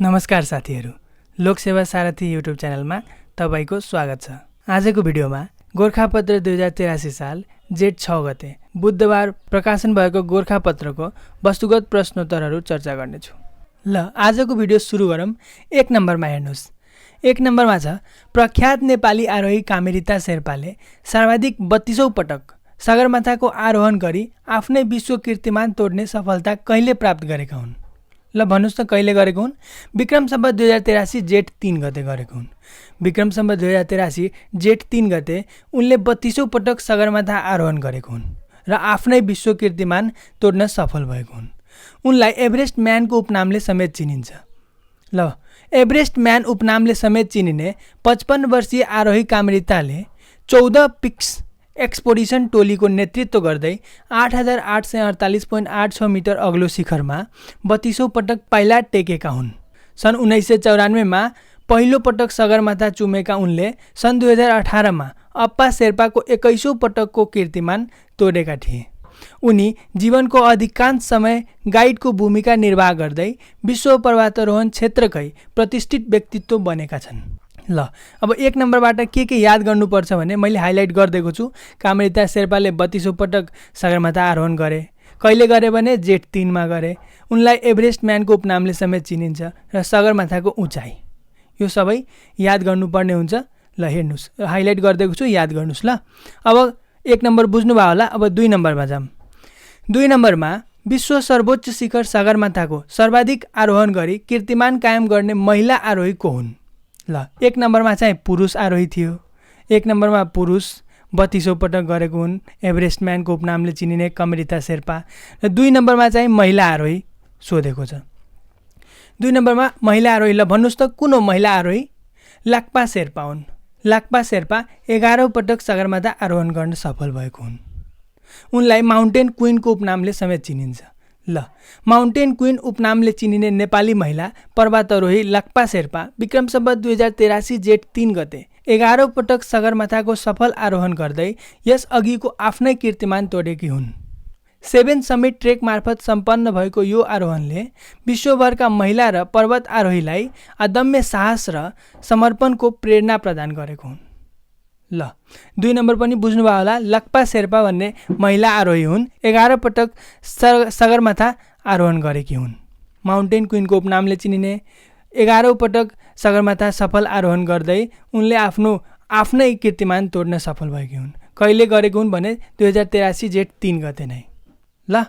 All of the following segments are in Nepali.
नमस्कार साथीहरू, लोकसेवा सारथी युट्युब च्यानलमा तपाईको स्वागत छ। आजको भिडियोमा गोरखापत्र 2083 साल जेठ 6 गते बुधबार प्रकाशन भएको गोरखापत्रको वस्तुगत प्रश्नोत्तरहरू चर्चा गर्नेछु। ल आजको भिडियो सुरु गरौँ। 1 नम्बरमा हेर्नुस्। 1 नम्बरमा छ प्रख्यात नेपाली आरोही कामेरिता शेर्पाले सर्वाधिक 32औं पटक सगरमाथाको आरोहण गरी आफ्नै विश्व कीर्तिमान तोड्ने सफलता कहिले प्राप्त गरेका हुन्? ल भन्नुस् त कहिले गरेको हुन्? विक्रम सम्वत 2083 जेठ 3 गते गरेको हुन्। विक्रम सम्वत 2083 जेठ 3 गते उनले 32औं पटक सगरमाथा आरोहण गरेको हुन् र आफ्नै विश्व कीर्तिमान तोड्न सफल भएको हुन्। उनलाई एभरेस्ट म्यानको उपनामले समेत चिनिन्छ। ल एभरेस्ट म्यान उपनामले समेत चिनिने 55 वर्षीय आरोही कामेरिताले 14 पिक्स एक्सपोडिसन टोलीको नेतृत्व गर्दै 8848.86 मिटर अग्लो शिखरमा 32औं पटक पाइला टेकेका हुन्। सन् 1994 मा पहिलो पटक सगरमाथा चुमेका उनले सन् 2018 मा अप्पा शेर्पाको 21औं पटकको कीर्तिमान तोडेका थिए। उनी जीवनको अधिकांश समय गाइडको भूमिका निर्वाह गर्दै विश्व पर्वतारोहण क्षेत्रकै प्रतिष्ठित व्यक्तित्व बनेका छन्। ल अब 1 नम्बरबाट के याद गर्नुपर्छ भने मैले हाइलाइट गरिदिएको छु। कामेरिता शेर्पाले 32औं पटक सगरमाथा आरोहण गरे। कहिले गरे भने जेठ 3 मा गरे। उनलाई एभरेस्ट म्यानको उपनामले समेत चिनिन्छ र सगरमाथाको उचाइ यो सबै याद गर्नुपर्ने हुन्छ। ल हेर्नुस्, हाइलाइट गरिदिएको छु, याद गर्नुस्। ल अब 1 नम्बर बुझ्नुभयो होला। अब 2 नम्बरमा जाम। 2 नम्बरमा विश्व सर्वोच्च शिखर सगरमाथाको सर्वाधिक आरोहण गरी कीर्तिमान कायम गर्ने महिला आरोही को हुन्? ल 1 नम्बरमा चाहिँ पुरुष आरोही थियो। 1 नम्बरमा पुरुष 32औं पटक गरेको हुन्, एभरेस्ट म्यानको उपनामले चिनिने कामेरिता शेर्पा। र 2 नम्बरमा चाहिँ महिला आरोही सोधेको छ। 2 नम्बरमा महिला आरोही, ल भन्नुस् त कुन हो महिला आरोही? लाक्पा शेर्पा हुन्। लाक्पा शेर्पा 11औं पटक सगरमाथा आरोहण गर्न सफल भएको हुन्। उनलाई माउन्टेन क्वीनको उपनामले समेत चिनिन्छ। ल माउन्टेन क्वीन उपनामले चिनिने नेपाली महिला पर्वतारोही लाक्पा शेर्पा विक्रम सम्वत 2083 जेठ 3 गते 11औं पटक सगरमाथाको सफल आरोहण गर्दै यस अघिको आफ्नै कीर्तिमान तोडेकी हुन्। 7 समिट ट्रेक मार्फत सम्पन्न भएको यो आरोहणले विश्वभरका महिला र पर्वत आरोहीलाई अदम्य साहस र समर्पणको प्रेरणा प्रदान गरेको हुन्। ल 2 नम्बर पनि बुझ्नुभयो होला। लाक्पा शेर्पा भन्ने महिला आरोही हुन्। 11 पटक सगरमाथा आरोहण गरेकी हुन्। माउन्टेन क्वीनको उपनामले चिनिने 11औं पटक सगरमाथा सफल आरोहण गर्दै उनले आफ्नै कीर्तिमान तोड्न सफल भएकी हुन्। कहिले गरेको हुन् भने 2083 जेठ 3 गते नै। ल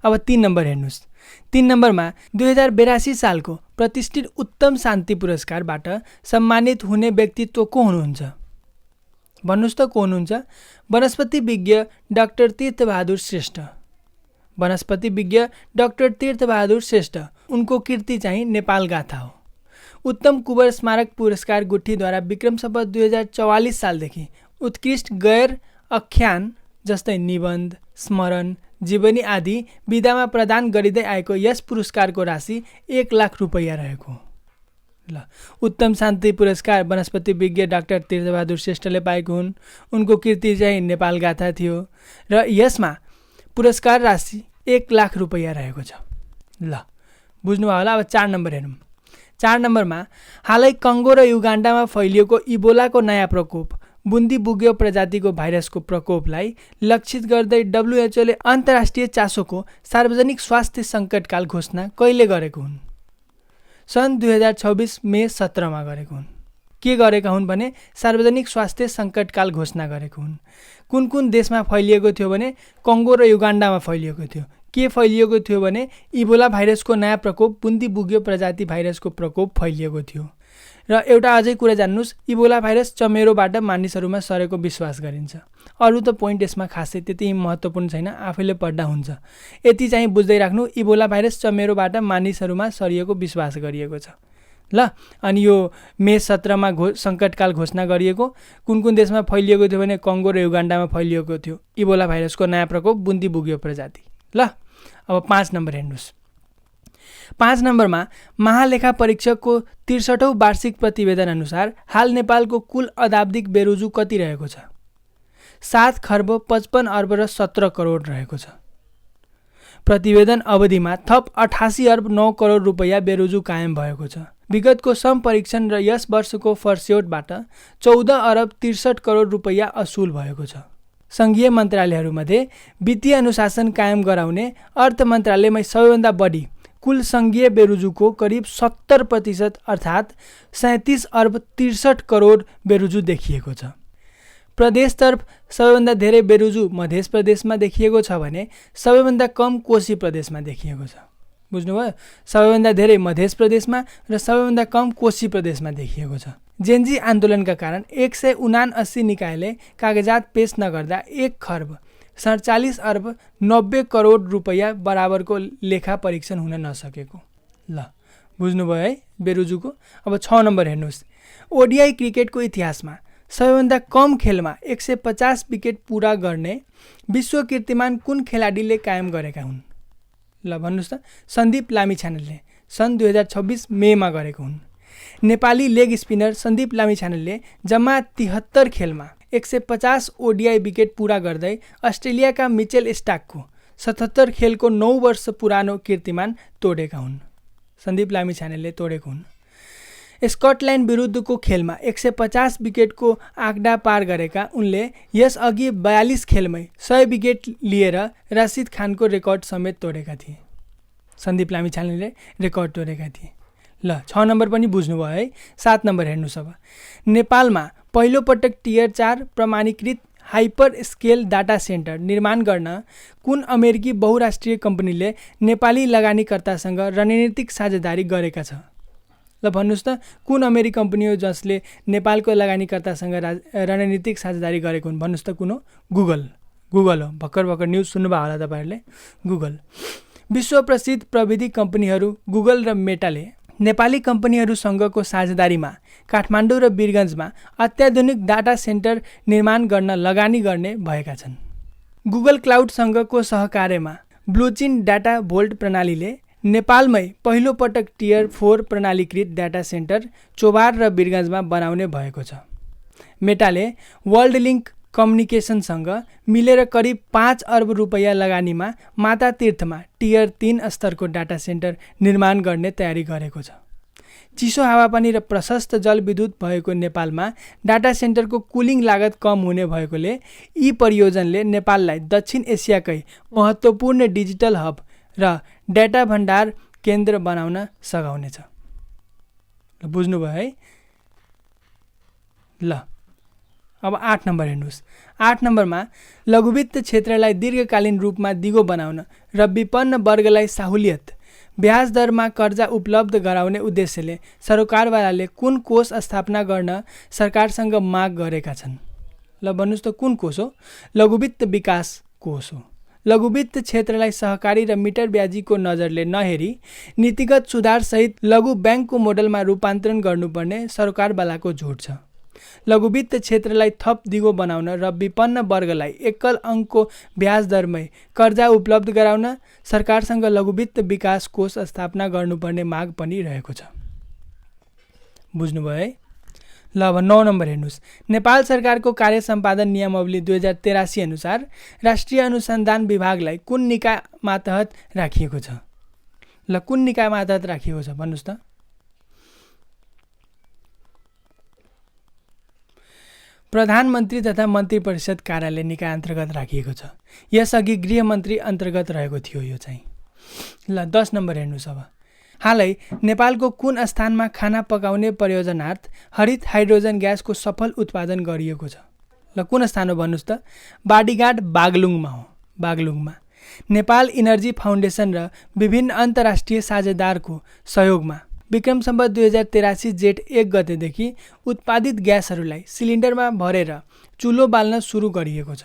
अब 3 नम्बर हेर्नुस्। 3 नम्बरमा 2082 सालको प्रतिष्ठित उत्तम शान्ति पुरस्कारबाट सम्मानित हुने व्यक्तित्व को हुनुहुन्छ? भन्नुस् त को हुनुहुन्छ? वनस्पति विज्ञ डाक्टर तीर्थबहादुर श्रेष्ठ। वनस्पति विज्ञ डाक्टर तीर्थबहादुर श्रेष्ठ, उनको कीर्ति चाहिँ नेपाल गाथा हो। उत्तम कुँवर स्मारक पुरस्कार गुठीद्वारा विक्रम सम्वत 2044 सालदेखि उत्कृष्ट गैर आख्यान जस्तै निबन्ध, स्मरण, जीवनी आदि विधामा प्रदान गरिँदै आएको यस पुरस्कारको राशि 1 लाख रुपैयाँ रहेको हो। ल उत्तम शान्ति पुरस्कार वनस्पति विज्ञ डाक्टर तीर्थबहादुर श्रेष्ठले पाएको हुन्। उनको कीर्ति चाहिँ नेपाल गाथा थियो र यसमा पुरस्कार राशि 1 लाख रुपैयाँ रहेको छ। ल बुझ्नुभयो होला। अब 4 नम्बर हेरौँ। 4 नम्बरमा हालै कङ्गो र युगान्डामा फैलिएको इबोलाको नयाँ प्रकोप बुन्दी-बुग्यो प्रजातिको भाइरसको प्रकोपलाई लक्षित गर्दै WHO ले अन्तर्राष्ट्रिय चासोको सार्वजनिक स्वास्थ्य सङ्कटकाल घोषणा कहिले गरेको हुन्? सन् 2026 मे 17 मा गरेको हुन्। के गरेका हुन् भने सार्वजनिक स्वास्थ्य सङ्कटकाल घोषणा गरेको हुन्। कुन कुन देशमा फैलिएको थियो भने कङ्गो र युगान्डामा फैलिएको थियो। के फैलिएको थियो भने इबोला भाइरसको नयाँ प्रकोप बुन्दी-बुग्यो प्रजाति भाइरसको प्रकोप फैलिएको थियो। र एउटा अझै कुरा जान्नुस्, इबोला भाइरस चमेरोबाट मानिसहरूमा सरेको विश्वास गरिन्छ। अरू त पोइन्ट यसमा खासै त्यति महत्त्वपूर्ण छैन, आफैले पढ्दा हुन्छ। यति चाहिँ बुझ्दै राख्नु, इबोला भाइरस चमेरोबाट मानिसहरूमा सरिएको विश्वास गरिएको छ। ल अनि यो मे 17 मा सङ्कटकाल घोषणा गरिएको। कुन कुन देशमा फैलिएको थियो भने कङ्गो र युगान्डामा फैलिएको थियो इबोला भाइरसको नयाँ प्रकोप बुन्दी-बुग्यो प्रजाति। ल अब 5 नम्बर हेर्नुस्। 5 नम्बरमा महालेखा परीक्षकको 63औं वार्षिक प्रतिवेदन अनुसार हाल नेपालको कुल अदाब्दिक बेरोजु कति रहेको छ? 7 खर्ब 55 अर्ब र 17 करोड रहेको छ। प्रतिवेदन अवधिमा थप 88 अर्ब 9 करोड रुपैयाँ बेरोजु कायम भएको छ। विगतको सम परीक्षण र यस वर्षको फर्स्यौटबाट 14 अर्ब 63 करोड रुपैयाँ असुल भएको छ। सङ्घीय मन्त्रालयहरूमध्ये वित्तीय अनुशासन कायम गराउने अर्थ मन्त्रालयमै सबैभन्दा बढी कुल सङ्घीय बेरोजुको करिब 70% अर्थात् 37 अर्ब 63 करोड बेरोजु देखिएको छ। प्रदेशतर्फ सबैभन्दा धेरै बेरोजु मध्य प्रदेशमा देखिएको छ भने सबैभन्दा कम कोशी प्रदेशमा देखिएको छ। बुझ्नुभयो? सबैभन्दा धेरै मध्य प्रदेशमा र सबैभन्दा कम कोशी प्रदेशमा देखिएको छ। जेन्जी आन्दोलनका कारण 179 निकायले कागजात पेश नगर्दा 1 खर्ब 47 अर्ब 90 करोड रुपैयाँ बराबरको लेखा परीक्षण हुन नसकेको। ल बुझ्नुभयो है बेरोजुको। अब 6 नम्बर हेर्नुहोस्। ओडिआई क्रिकेटको इतिहासमा सबैभन्दा कम खेलमा 150 विकेट पुरा गर्ने विश्व कीर्तिमान कुन खेलाडीले कायम गरेका हुन्? ल भन्नुहोस् त। सन्दीप लामिछानेलले सन् 2026 मेमा गरेको हुन्। नेपाली लेग स्पिनर सन्दीप लामिछानेलले जम्मा 73 खेलमा 150 ओडिआई विकेट पुरा गर्दै अस्ट्रेलियाका मिचेल स्टार्कको 77 खेलको 9 वर्ष पुरानो कीर्तिमान तोडेका हुन्। सन्दीप लामिछानेलले तोडेको हुन्। स्कटल्यान्ड विरुद्धको खेलमा 150 विकेटको आँकडा पार गरेका उनले यसअघि 42 खेलमै 100 विकेट लिएर राशिद खानको रेकर्ड समेत तोडेका थिए। सन्दीप लामिछानेलले रेकर्ड तोडेका थिए। ल 6 नम्बर पनि बुझ्नुभयो है। 7 नम्बर हेर्नुहोस्। अब नेपालमा पहिलो पटक टियर 4 प्रमाणीकृत हाइपर स्केल डाटा सेन्टर निर्माण गर्न कुन अमेरिकी बहुराष्ट्रिय कम्पनीले नेपाली लगानीकर्तासँग रणनीतिक साझेदारी गरेका छ? ल भन्नुहोस् त कुन अमेरिकी कम्पनी हो जसले नेपालको लगानीकर्तासँग रणनीतिक साझेदारी गरेको हुन्? भन्नुहोस् त कुन हो? गुगल हो। भर्खर न्युज सुन्नुभयो होला तपाईँहरूले। गुगल। विश्व प्रसिद्ध प्रविधि कम्पनीहरू गुगल र मेटाले नेपाली कम्पनीहरूसँगको साझेदारीमा काठमाडौँ र वीरगन्जमा अत्याधुनिक डाटा सेन्टर निर्माण गर्न लगानी गर्ने भएका छन्। गुगल क्लाउडसँगको सहकार्यमा ब्लुचिन डाटा भोल्ट प्रणालीले नेपालमै पहिलो पटक टियर 4 प्रणालीकृत डाटा सेन्टर चोभार र वीरगन्जमा बनाउने भएको छ। मेटाले वर्ल्ड लिङ्क कम्युनिकेसनसँग मिलेर करिब 5 अर्ब रुपैयाँ लगानीमा माता तीर्थमा टियर 3 स्तरको डाटा सेन्टर निर्माण गर्ने तयारी गरेको छ। चिसो हावापानी र प्रशस्त जलविद्युत भएको नेपालमा डाटा सेन्टरको कुलिङ लागत कम हुने भएकोले यी परियोजनाले नेपाललाई दक्षिण एसियाकै महत्त्वपूर्ण डिजिटल हब र डाटा भण्डार केन्द्र बनाउन सघाउनेछ। बुझ्नुभयो है। ल अब 8 नम्बर हेर्नुहोस्। 8 नम्बरमा लघुवित्त क्षेत्रलाई दीर्घकालीन रूपमा दिगो बनाउन र विपन्न वर्गलाई सहुलियत ब्याज दरमा कर्जा उपलब्ध गराउने उद्देश्यले सरकारवालाले कुन कोष स्थापना गर्न सरकारसँग माग गरेका छन्? ल भन्नुहोस् त कुन कोष हो? लघुवित्त विकास कोष हो। लघुवित्त क्षेत्रलाई सहकारी र मिटर ब्याजीको नजरले नहेरी नीतिगत सुधारसहित लघु ब्याङ्कको मोडलमा रूपान्तरण गर्नुपर्ने सरकारवालाको झोट छ। लघुवित्त क्षेत्रलाई थप दिगो बनाउन र विपन्न वर्गलाई एकल अङ्कको ब्याज दरमै कर्जा उपलब्ध गराउन सरकारसँग लघुवित्त विकास कोष स्थापना गर्नुपर्ने माग पनि रहेको छ। बुझ्नुभयो है। ल अब 9 नम्बर हेर्नुहोस्। नेपाल सरकारको कार्य सम्पादन नियमावली 2083 अनुसार राष्ट्रिय अनुसन्धान विभागलाई कुन निकाय मातहत राखिएको छ? ल कुन निकाय मातहत राखिएको छ भन्नुहोस् त। प्रधानमन्त्री तथा मन्त्री परिषद कार्यालय निकाय अन्तर्गत राखिएको छ। यसअघि गृहमन्त्री अन्तर्गत रहेको थियो यो चाहिँ। ल 10 नम्बर हेर्नुहोस्। अब हालै नेपालको कुन स्थानमा खाना पकाउने परियोजनार्थ हरित हाइड्रोजन ग्यासको सफल उत्पादन गरिएको छ? ल कुन स्थान हो भन्नुहोस् त। बाडीघाट बागलुङमा हो। बागलुङमा नेपाल इनर्जी फाउन्डेसन र विभिन्न अन्तर्राष्ट्रिय साझेदारको सहयोगमा विक्रम सम्वत 2083 जेठ 1 गतेदेखि उत्पादित ग्यासहरूलाई सिलिन्डरमा भरेर चुलो बाल्न सुरु गरिएको छ।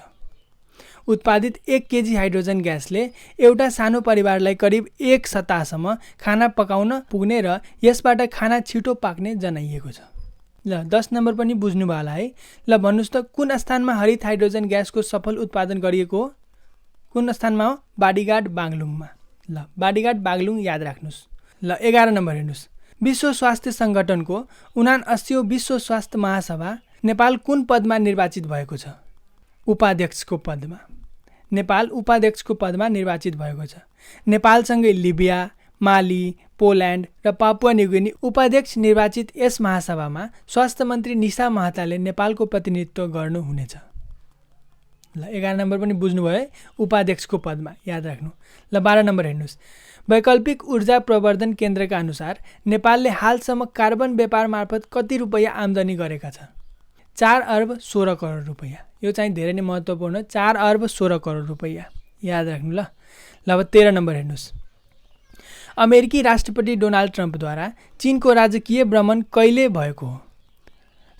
उत्पादित 1 केजी हाइड्रोजन ग्यासले एउटा सानो परिवारलाई करिब 1 सप्ताहसम्म खाना पकाउन पुग्ने र यसबाट खाना छिटो पाक्ने जनाइएको छ। ल 10 नम्बर पनि बुझ्नुभयो होला है। ल भन्नुहोस् त कुन स्थानमा हरित हाइड्रोजन ग्यासको सफल उत्पादन गरिएको हो? कुन स्थानमा हो? बाडीघाट बागलुङमा। ल बाडीघाट बागलुङ याद राख्नुहोस्। ल 11 नम्बर हेर्नुहोस्। विश्व स्वास्थ्य सङ्गठनको 79औं विश्व स्वास्थ्य महासभा नेपाल कुन पदमा निर्वाचित भएको छ? उपाध्यक्षको पदमा। नेपाल उपाध्यक्षको पदमा निर्वाचित भएको छ। नेपालसँगै लिबिया, माली, पोल्यान्ड र पापुवा न्युगिनी उपाध्यक्ष निर्वाचित यस महासभामा स्वास्थ्य मन्त्री निशा महताले नेपालको प्रतिनिधित्व गर्नुहुनेछ। ल 11 नम्बर पनि बुझ्नुभयो है, उपाध्यक्षको पदमा याद राख्नु। ल 12 नम्बर हेर्नुहोस्। वैकल्पिक ऊर्जा प्रवर्धन केन्द्रका अनुसार नेपालले हालसम्म कार्बन व्यापार मार्फत कति रुपैयाँ आम्दानी गरेका छ? 4 अर्ब 16 करोड रुपैयाँ। यो चाहिँ धेरै नै महत्त्वपूर्ण, 4 अर्ब 16 करोड रुपैयाँ याद राख्नु। ल अब 13 नम्बर हेर्नुहोस्। अमेरिकी राष्ट्रपति डोनाल्ड ट्रम्पद्वारा चीनको राजकीय भ्रमण कहिले भएको हो?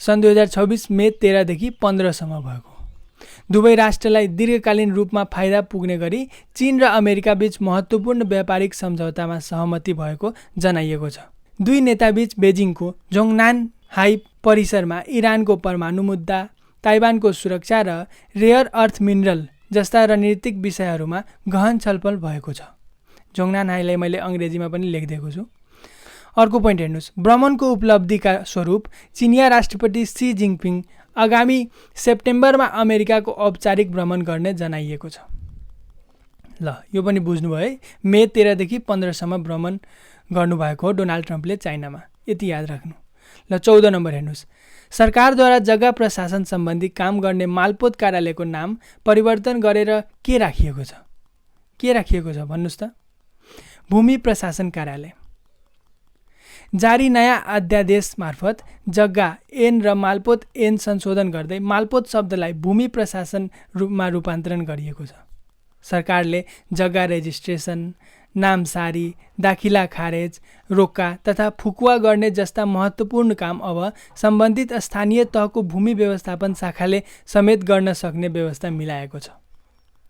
सन् 2026 मे 13 देखि 15 सम्म भएको। दुवै राष्ट्रलाई दीर्घकालीन रूपमा फाइदा पुग्ने गरी चीन र अमेरिका बीच महत्त्वपूर्ण व्यापारिक सम्झौतामा सहमति भएको जनाइएको छ। दुई नेताबीच बेजिङको जोङनान हाई परिसरमा इरानको परमाणु मुद्दा, ताइवानको सुरक्षा र रेयर अर्थ मिनरल जस्ता रणनीतिक विषयहरूमा गहन छलफल भएको छ। जोङनान हाईलाई मैले अङ्ग्रेजीमा पनि लेखिदिएको छु। अर्को पोइन्ट हेर्नुहोस्। भ्रमणको उपलब्धिका स्वरूप चिनिया राष्ट्रपति सी जिङपिङ आगामी सेप्टेम्बरमा अमेरिकाको औपचारिक भ्रमण गर्ने जनाइएको छ। ल यो पनि बुझ्नुभयो है, मे 13 देखि 15 सम्म भ्रमण गर्नुभएको हो डोनाल्ड ट्रम्पले चाइनामा, यति याद राख्नु। ल 14 नम्बर हेर्नुहोस्। सरकारद्वारा जग्गा प्रशासन सम्बन्धी काम गर्ने मालपोत कार्यालयको नाम परिवर्तन गरेर के राखिएको छ? के राखिएको छ भन्नुहोस् त? भूमि प्रशासन कार्यालय। जारी नयाँ अध्यादेश मार्फत जग्गा ऐन र मालपोत ऐन संशोधन गर्दै मालपोत शब्दलाई भूमि प्रशासन रूपमा रूपान्तरण गरिएको छ। सरकारले जग्गा रेजिस्ट्रेसन, नामसारी, दाखिला खारेज, रोक्का तथा फुकुवा गर्ने जस्ता महत्त्वपूर्ण काम अब सम्बन्धित स्थानीय तहको भूमि व्यवस्थापन शाखाले समेत गर्न सक्ने व्यवस्था मिलाएको छ।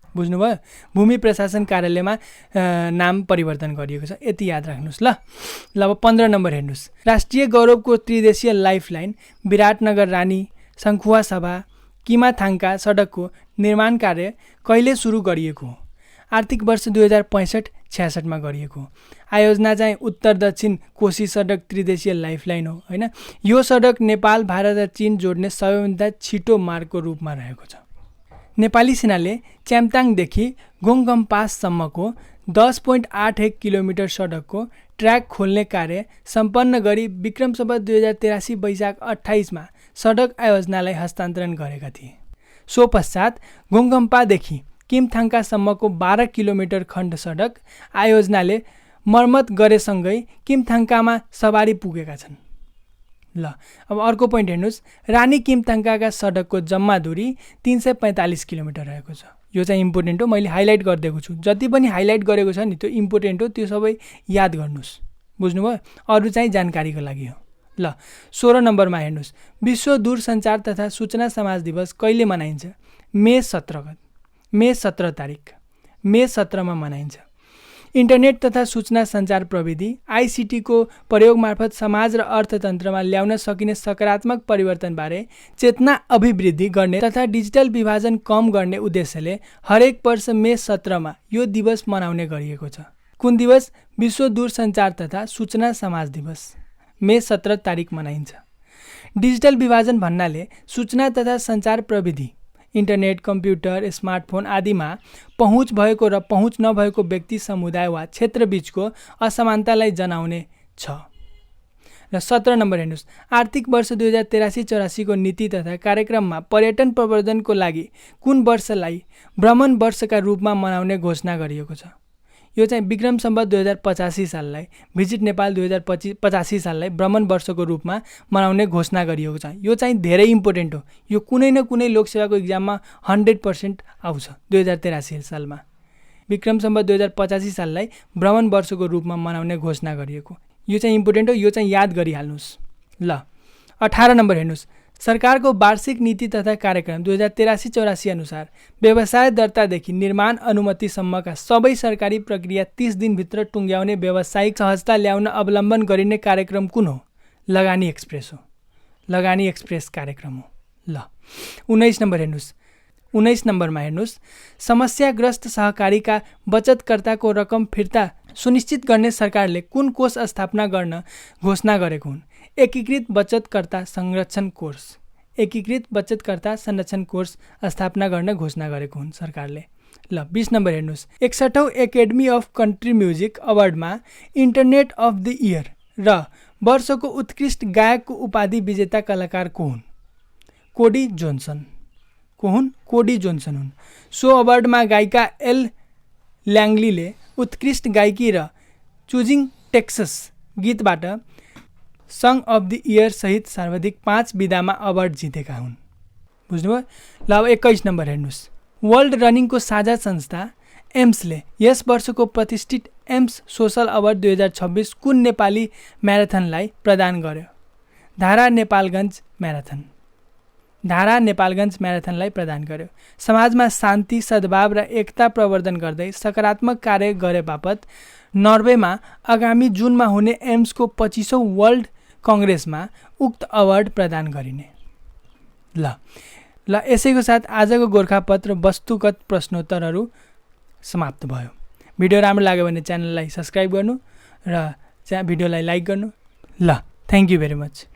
बुझ्नुभयो? भूमि प्रशासन कार्यालयमा नाम परिवर्तन गरिएको छ, यति याद राख्नुहोस्। ल अब 15 नम्बर हेर्नुहोस्। राष्ट्रिय गौरवको त्रिदेशीय लाइफलाइन विराटनगर रानी सङ्खुवा सभा किमाथाङका सडकको निर्माण कार्य कहिले सुरु गरिएको हो? आर्थिक वर्ष 2065-66 मा गरिएको हो। आयोजना चाहिँ उत्तर दक्षिण कोशी सडक त्रिदेशीय लाइफलाइन हो होइन। यो सडक नेपाल, भारत र चीन जोड्ने सबैभन्दा छिटो मार्गको रूपमा रहेको छ। नेपाली सेनाले च्याम्ताङदेखि गोङगम पाससम्मको 10.81 किलोमिटर सडकको ट्र्याक खोल्ने कार्य सम्पन्न गरी विक्रम सम्वत 2083 वैशाख 28 मा सडक आयोजनालाई हस्तान्तरण गरेका थिए। सो पश्चात गोङगम्पादेखि किमथाङकासम्मको 12 किलोमिटर खण्ड सडक आयोजनाले मर्मत गरेसँगै किमथाङकामा सवारी पुगेका छन्। ल अब अर्को पोइन्ट हेर्नुहोस्। रानी किमथाङका सडकको जम्मा दूरी 345 किलोमिटर रहेको छ। यो चाहिँ इम्पोर्टेन्ट हो, मैले हाइलाइट गरिदिएको छु। जति पनि हाइलाइट गरेको छ नि त्यो इम्पोर्टेन्ट हो, त्यो सबै याद गर्नुहोस्। बुझ्नुभयो? अरू चाहिँ जानकारीको लागि हो। ल 16 नम्बरमा हेर्नुहोस्। विश्व दूरसञ्चार तथा सूचना समाज दिवस कहिले मनाइन्छ? मे 17 तारिक, मे 17 मा मनाइन्छ। इन्टरनेट तथा सूचना सञ्चार प्रविधि आइसिटीको प्रयोग मार्फत समाज र अर्थतन्त्रमा ल्याउन सकिने सकारात्मक परिवर्तनबारे चेतना अभिवृद्धि गर्ने तथा डिजिटल विभाजन कम गर्ने उद्देश्यले हरेक वर्ष मे 17 मा यो दिवस मनाउने गरिएको छ। कुन दिवस? विश्व दूरसञ्चार तथा सूचना समाज दिवस मे 17 तारिक मनाइन्छ। डिजिटल विभाजन भन्नाले सूचना तथा सञ्चार प्रविधि इन्टरनेट, कम्प्युटर, स्मार्टफोन आदिमा पहुँच भएको र पहुँच नभएको व्यक्ति, समुदाय वा क्षेत्रबीचको असमानतालाई जनाउने छ। र 17 नम्बर हेर्नुहोस्। आर्थिक वर्ष 2083-84 को नीति तथा कार्यक्रममा पर्यटन प्रवर्धनको लागि कुन वर्षलाई भ्रमण वर्षका रूपमा मनाउने घोषणा गरिएको छ? यो चाहिँ विक्रम सम्वत 2085 साललाई, भिजिट नेपाल 2085 साललाई भ्रमण वर्षको रूपमा मनाउने घोषणा गरिएको छ। यो चाहिँ धेरै इम्पोर्टेन्ट हो। यो कुनै न कुनै लोकसेवाको इक्जाममा 100% आउँछ। 2083 सालमा विक्रम सम्वत 2085 साललाई भ्रमण वर्षको रूपमा मनाउने घोषणा गरिएको। यो चाहिँ इम्पोर्टेन्ट हो, यो चाहिँ याद गरिहाल्नुहोस्। ल 18 नम्बर हेर्नुहोस्। सरकारको वार्षिक नीति तथा कार्यक्रम 2083-84 अनुसार व्यवसाय दर्तादेखि निर्माण अनुमतिसम्मका सबै सरकारी प्रक्रिया 30 दिनभित्र टुङ्ग्याउने व्यावसायिक सहजता ल्याउन अवलम्बन गरिने कार्यक्रम कुन हो? लगानी एक्सप्रेस हो। लगानी एक्सप्रेस कार्यक्रम हो। ल 19 नम्बर हेर्नुहोस्। 19 नम्बरमा हेर्नुहोस्। समस्याग्रस्त सहकारीका बचतकर्ताको रकम फिर्ता सुनिश्चित गर्ने सरकारले कुन कोष स्थापना गर्न घोषणा गरेको हुन्? एकीकृत बचतकर्ता संरक्षण कोष। एकीकृत बचतकर्ता संरक्षण कोष स्थापना गर्न घोषणा गरेको हुन् सरकारले। ल 20 नम्बर हेर्नुहोस् 61औं एकाडेमी अफ कन्ट्री म्युजिक अवार्डमा इन्टरनेट अफ द इयर र वर्षको उत्कृष्ट गायकको उपाधि विजेता कलाकार को हुन्? कोडी जोन्सन। को हुन्? कोडी जोन्सन हुन्। सो अवार्डमा गायिका एल ल्याङ्गलीले उत्कृष्ट गायकी र चुजिङ टेक्सस गीतबाट सङ अफ द इयर सहित सर्वाधिक 5 विधामा अवार्ड जितेका हुन्। बुझ्नुभयो? ल अब 21 नम्बर हेर्नुहोस् वर्ल्ड रनिङको साझा संस्था एम्सले यस वर्षको प्रतिष्ठित एम्स सोसल अवार्ड 2026 कुन नेपाली म्याराथनलाई प्रदान गर्यो? धारा नेपालगञ्ज म्याराथनलाई प्रदान गर्यो। समाजमा शान्ति सद्भाव र एकता प्रवर्धन गर्दै सकारात्मक कार्य गरे बापत नर्वेमा आगामी जुनमा हुने एम्सको 25औं वर्ल्ड कङ्ग्रेसमा उक्त अवार्ड प्रदान गरिने। ल यसैको साथ आजको गोर्खापत्र वस्तुगत प्रश्नोत्तरहरू समाप्त भयो। भिडियो राम्रो लाग्यो भने च्यानललाई सब्स्क्राइब गर्नु र भिडियोलाई लाइक गर्नु। ल थ्याङ्क यू भेरी मच।